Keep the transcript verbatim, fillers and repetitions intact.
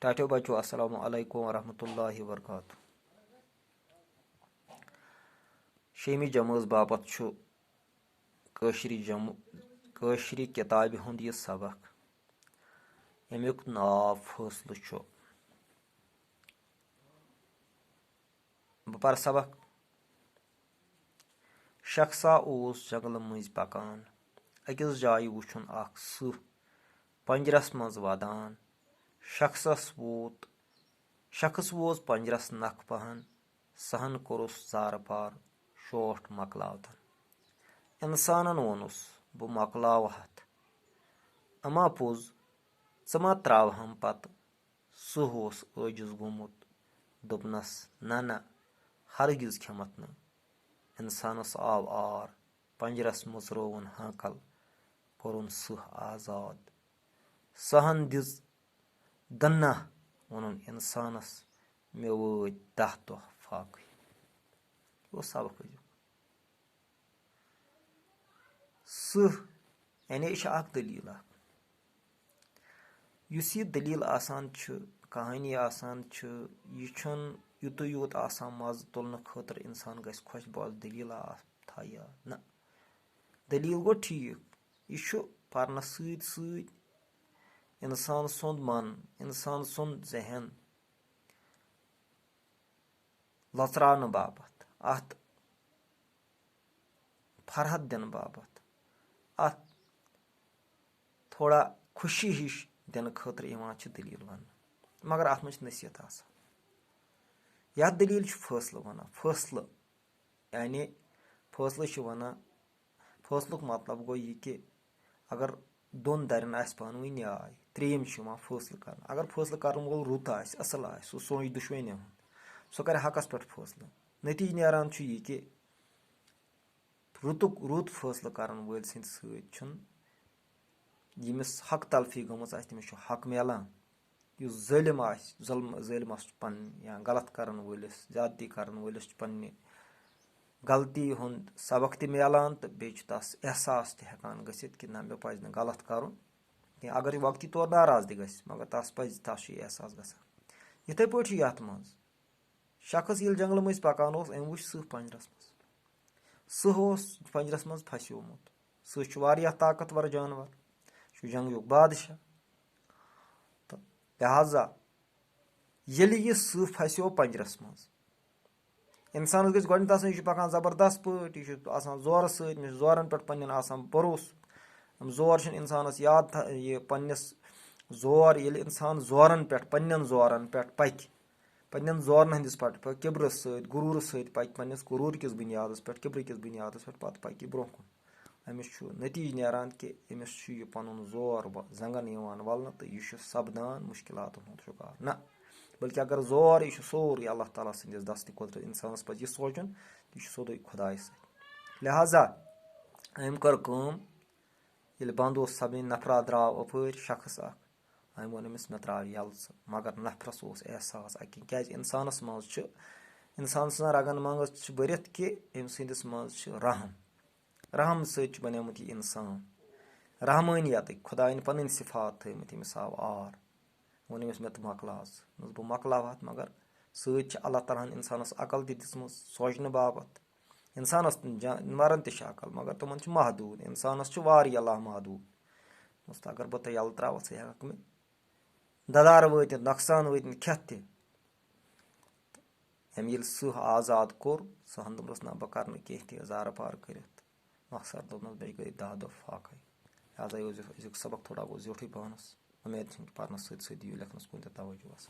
ٹاٹھیو بچو، السلام علیکم ورحمۃ اللہ وبرکاتہ۔ شیمی جمٲژ باپتھ چھُ کٲشرِ جم-، کٲشرِ کِتابہِ ہُنٛد یہِ سبق، ییٚمیُک ناو فٲصلہٕ چھُ۔ بہٕ پَرٕ سبق۔ شخصا اوس جنگلہٕ مٔنٛزۍ پکان۔ أکِس جایہِ وُچھُن اکھ سٕہہ پنجرس منٛز ودان۔ شخصس ووت، شخص ووت پنجرس نکھٕ پہن۔ سٕہن کوٚرُس زارٕ پار، شوٹھ مۄکلاوتن۔ انسانن ووٚنُس، "بہٕ مۄکلاوہتھ۔ اما پوٚز، ژٕ ما تراوہم پتہٕ؟" سٕہہ اوس عٲجِز گوٚمُت۔ دوٚپنَس، "نہ، نہ، ہرگز کھٮ۪مَتھ نہٕ۔" اِنسانَس آو آر، پَنجرَس مٔژرووُن ہانکَل، کوٚرُن سٕہہ آزاد۔ سٕہَن دِژ دَنہ، ووٚنُن اِنسانَس، "مےٚ وٲتۍ دَہ دۄہ فاقٕے۔" یہِ اوس سبق أزیُک۔ سٕہہ، یعنی یہِ چھِ اکھ دٔلیٖل اکھ۔ یُس یہِ دٔلیٖل آسان چھِ، کہانی آسان چھِ، یہِ چھُنہٕ یُتُے یوت آسان مزٕ تُلنہٕ خٲطرٕ اِنسان گژھِ خۄش، بہٕ آسہٕ دٔلیٖل آ-، تھاو یاد۔ نہ، دٔلیٖل گوٚو ٹھیٖک، یہِ چھُ پرنس سۭتۍ سۭتۍ اِنسان سُنٛد من، اِنسان سُنٛد ذہن لۄژراونہٕ باپتھ، اَتھ فرحت دِنہٕ باپتھ، اَتھ تھوڑا خوشی ہِش دِنہٕ خٲطرٕ یِوان چھِ دٔلیٖل وَننہٕ۔ مگر اَتھ منٛز چھِ نصیحت آسان۔ یَتھ دٔلیٖل چھُ فٲصلہٕ وَنان، فٲصلہٕ، یعنی فٲصلہٕ چھِ وَنان، فٲصلُک مطلب گوٚو یہِ کہِ اگر دۄن دَرٮ۪ن آسہِ پانہٕ ؤنۍ نیاے، ترٛیٚیِم چھُ یِوان فٲصلہٕ کرنہٕ۔ اگر فٲصلہٕ کرن وول رُت آسہِ، اَصٕل آسہِ، سُہ سونچہِ دُشوٕنی ہُنٛد، سُہ کرِ حقس پٮ۪ٹھ فٲصلہٕ۔ نتیٖجہٕ نیران چھُ یہِ کہِ رُتُک رُت فٲصلہٕ کرن وٲلۍ سٕنٛدِ سۭتۍ چھُنہٕ، ییٚمِس حق تلفی گٔمٕژ آسہِ، تٔمِس چھُ حق میلان۔ یُس ظٲلِم آسہِ، ظُلم، ظٲلِمس چھُ پنٕنۍ یا غلط کرن وٲلِس، زیادتی کرن وٲلِس چھُ پننہِ غلطی ہُنٛد سبق تہِ میلان تہٕ بیٚیہِ چھُ تس احساس تہِ ہٮ۪کان گٔژھِتھ کہِ نہ، مےٚ پزِ نہٕ غلط کرُن کینٛہہ۔ اگر یہِ وقتی طور ناراض تہِ گژھِ، مگر تس پزِ، تس چھُ یہِ احساس گژھان۔ یِتھے پٲٹھۍ چھُ یتھ منٛز، شخص ییٚلہِ جنگلہٕ مٔنٛزۍ پکان اوس، أمۍ وُچھ سٕہہ پنجرس منٛز۔ سٕہہ اوس پنجرس منٛز پھسیومُت۔ سٕہہ چھُ واریاہ طاقتور جانور، چھُ جنگلُک بادشاہ۔ تہٕ لہذا ییٚلہِ یہِ سٕہہ پھسیو پنجرس منٛز، انسانس گژھِ گۄڈٕنیتھ آسُن، یہِ چھُ پکان زبردست پٲٹھۍ، یہِ چھُ آسان زورٕ سۭتۍ، أمِس چھُ زورن پٮ۪ٹھ پننٮ۪ن آسان بھروسہٕ۔ یِم زور چھِنہٕ انسانس یاد تھا-، یہِ پننِس زور، ییٚلہِ انسان زورن پٮ۪ٹھ، پننٮ۪ن زورن پٮ۪ٹھ پکہِ، پننٮ۪ن زورن ہٕنٛدِس پٮ۪ٹھ پکہِ، کِبرس سۭتۍ، غروٗرس سۭتۍ پکہِ، پننِس غروٗر کِس بُنیادس پٮ۪ٹھ، کِبرٕ کِس بُنیادس پٮ۪ٹھ، پتہٕ پکہِ یہِ برونٛہہ کُن۔ أمِس چھُ نتیٖجہٕ نیران کہِ أمِس چھُ یہِ پنُن زور و-، زنگن یِوان ولنہٕ تہٕ یہِ چھُ سپدان مُشکلاتن ہُنٛد شکار۔ نہ، بلکہِ اگر زور، یہِ چھُ سورُے اللہ تعالیٰ سٕنٛدِس دستِ قدرت۔ انسانس پزِ یہِ سونٛچُن، یہِ چھُ سیوٚدُے خۄدایہِ سۭتۍ۔ لہذا أمۍ کٔر کٲم، ییٚلہِ بنٛد اوس سپدان، نفرا درٛاو اپٲرۍ، شخص اکھ، أمۍ ووٚن أمِس، "مےٚ ترٛاو یَلہٕ ژٕ، مگر نفرس اوس احساس اَکہِ"، کیٛازِ انسانس منٛز چھُ، انسان سٕنٛزن رگن منٛز چھُ بٔرِتھ کہِ أمۍ سٕنٛدِس منٛز چھُ رحم۔ رحم سۭتۍ چھُ بنیومُت یہِ انسان۔ رحمٲنیتٕکۍ، خۄدایَن پنٕنۍ صفات تھٲومٕتۍ، أمِس آو آر۔ ووٚن أمِس، "مےٚ تہٕ مۄکلاو ژٕ۔" دوٚپُس، "بہٕ مۄکلاوہتھ، مگر سۭتۍ چھِ اللہ تعالیٰ ہَن اِنسانَس عقل تہِ دِژمٕژ سونٛچنہٕ باپتھ۔ اِنسانَس تہِ جا-، مَرَن تہِ چھِ عقل، مگر تِمَن چھِ محدوٗد۔ اِنسانَس چھِ واریاہ لامحدوٗد۔ دوٚپُس، اگر بہٕ تۄہہِ یَلہٕ ترٛاوَتھ، ژٕ ہٮ۪کَکھ مےٚ دَدارٕ وٲتِتھ، نۄقصان وٲتِتھ، کھٮ۪تھ تہِ؟" أمۍ ییٚلہِ سٕہہ آزاد کوٚر، سٕہَن دوٚپنَس، "نہ، بہٕ کَرٕ نہٕ کینٛہہ تہِ زارٕ پار کٔرِتھ۔" مۄخصر دوٚپنَس، "مےٚ گٔے دَہ دۄہ فاقَے۔" لہذا یہِ اوس أزیُک سبق تھوڑا گوٚو زیوٗٹھٕے پَہنَس۔ اُمید چھَم کہِ پَرنَس سۭتۍ سۭتۍ دِیِو لیکھنَس کُن تہِ توجہ۔